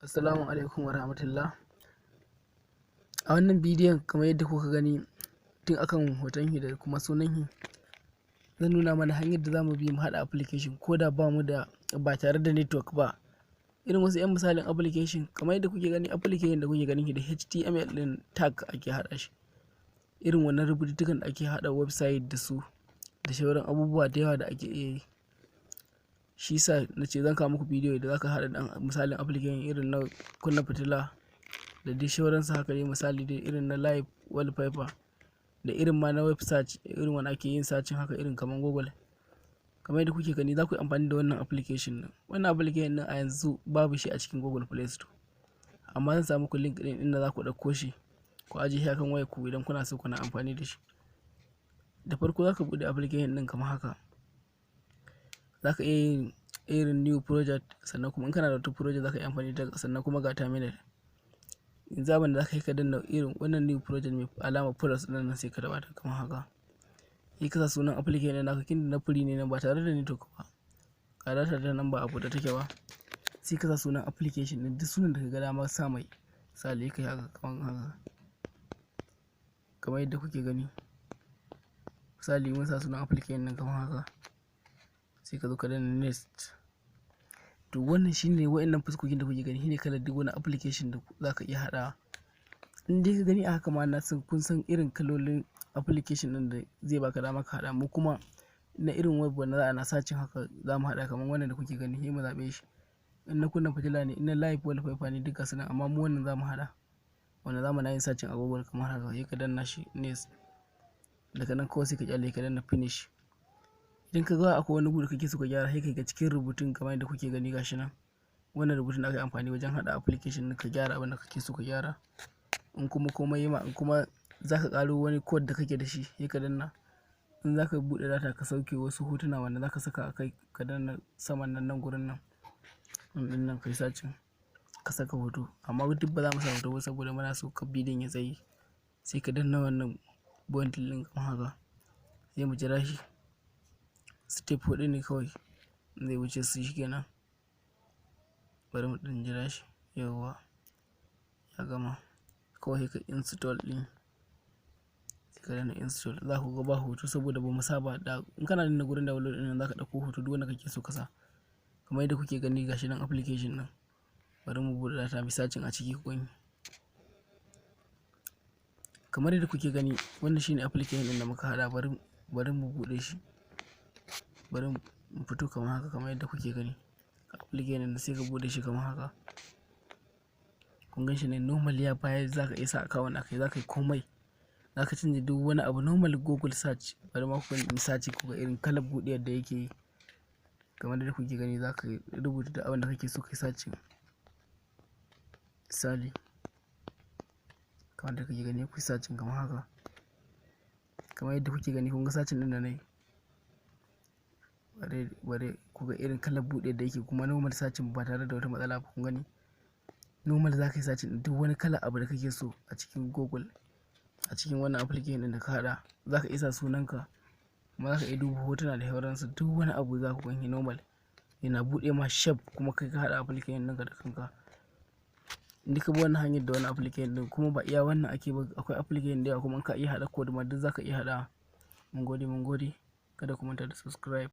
Assalamu alaikum wa rahmatullah. A wannan bidiyon, kamar yadda kuka gani tun akan hoton shi da kuma sunan shi, zan nuna mana hanyar da zamu bi mu haɗa application ko da ba mu da ba tare da network ba. Irin wasu 'yan misalin application, kamar yadda kuke gani, application da kuke ganin shi da HTML ɗin tag ake haɗa shi. Irin wannan rubututtukan da ake haɗa website da su da sauran abubuwa da yawa da ake iya yi. Shi sa na ce zan kawo muku bidiyo da zaka haɗa ɗan misalin application irin na kunna fitila da dai sauransu. Haka dai misali dai irin na live wallpaper da irin ma na web search, irin wanda ake yin searching haka, irin kamar Google. Kamar yadda kuke gani, za ku yi amfani da wannan application ɗin. Wannan application ɗin a yanzu babu shi a cikin Google Play Store. Amma zan sa muku link ɗin inda za ku ɗauko shi ku ajiye shi akan wayarku idan kuna so kuna amfani da shi. Da farko za ka buɗe application ɗin kamar haka. Za ka iya yin irin new project, sannan kuma in kana da wata project za ka yi amfani da, sannan kuma ga terminal. Yanzu abin da za ka yi, ka danna irin wannan new project mai alamar plus ɗin nan, sai ka taɓa ta kamar haka. Sai ka sa sunan application ɗin naka, tunda na free ne nan ba tare da network ba. Ga data ta nan ba a buɗe take ba. Sai ka sa sunan application ɗin, duk sunan da ka ga dama sa mai. Misali, kai haka, kamar haka. Kamar yadda kuke gani. Misali, mun sa sunan application ɗin kamar haka. Sai ka zo ka danna next. To, wannan shine waɗannan fuskokin da kuke gani shine kalar duk wani application da za ka iya haɗawa. In dai ka gani a haka ma, na san kun san irin kalolin application ɗin da zai baka dama ka haɗa. Mu kuma na irin web wanda za ana searching haka za mu haɗa, kamar wannan da kuke gani, sai mu zaɓe shi. In na kunna fitila ne, in na live wallpaper ne, duka su nan, amma mu wannan za mu haɗa. Wanda za mu na yin searching a Google kamar haka, sai ka danna shi next. Daga nan kawai sai ka ƙyale, ka danna finish. Idan ka ga akwai wani gu da kake so ka gyara, sai ka ga cikin rubutun, kamar yadda kuke gani, gashi nan. Wannan rubutun da aka yi amfani wajen haɗa application ɗin, ka gyara abin da kake so ka gyara. In kuma komai yi ma, in kuma za ka ƙaro wani code da kake da shi, sai ka danna. In za ka buɗe data ka sauke wasu hotuna wanda za ka saka a kai, ka danna saman nan, nan gurin nan ɗin nan, kai searching ka saka hoto. Amma duk ba za mu sa hoto ba saboda muna so ka bidiyon ya tsayi. Sai ka danna wannan button ɗin kamar haka, sai mu jira shi. Step huɗu ne kawai zai wuce su, shi kenan. Bari mu ɗan jira shi. Yauwa, ya gama. Kawai ka install ɗin, sai ka danna install. Za ku ga ba hoto saboda ba mu saba da. In kana danna gurin download ɗin nan, za ka ɗauko hoto duk wanda kake so ka sa. Kamar yadda kuke gani, gashi nan application ɗin. Bari mu buɗe data mu searching a ciki ku gani. Kamar yadda kuke gani, wannan shine application ɗin da muka haɗa. Bari mu buɗe shi. Bari mu fito kamar haka, kamar yadda kuke gani. Application ɗin, sai ka buɗe shi kamar haka. Kun gan shi ne normal, ya bayar, za ka iya sa account a kai, za ka yi komai. Za ka canza duk wani abu, normal Google search. Bari ma ku gani search, ku ga irin kalar buɗewar da yake yi. Kamar yadda kuke gani, za ka rubuta duk abin da kake so ka yi searching. Misali, kamar yadda kuke gani, ku yi searching kamar haka. Kamar yadda kuke gani, kun ga searching ɗin da na yi. Bari, bari ku ga irin kalar buɗewar da yake, kuma normal searching ba tare da wata matsala ba, kun gani. Normal za ka yi searching duk wani kalar abu da kake so a cikin Google. A cikin wannan application ɗin da ka haɗa, za ka iya sa sunanka kuma za ka iya duba hotuna da sauransu. Duk wani abu za ku gani normal. Yana buɗe ma shape, kuma kai ka haɗa application ɗinka da kanka. In ka bi wannan hanyar da wannan application ɗin, kuma ba iya wannan ake ba, akwai application da yawa, kuma in ka iya haɗa code ma duk za ka iya haɗawa. Mun gode, mun gode. Kada ku manta da subscribe.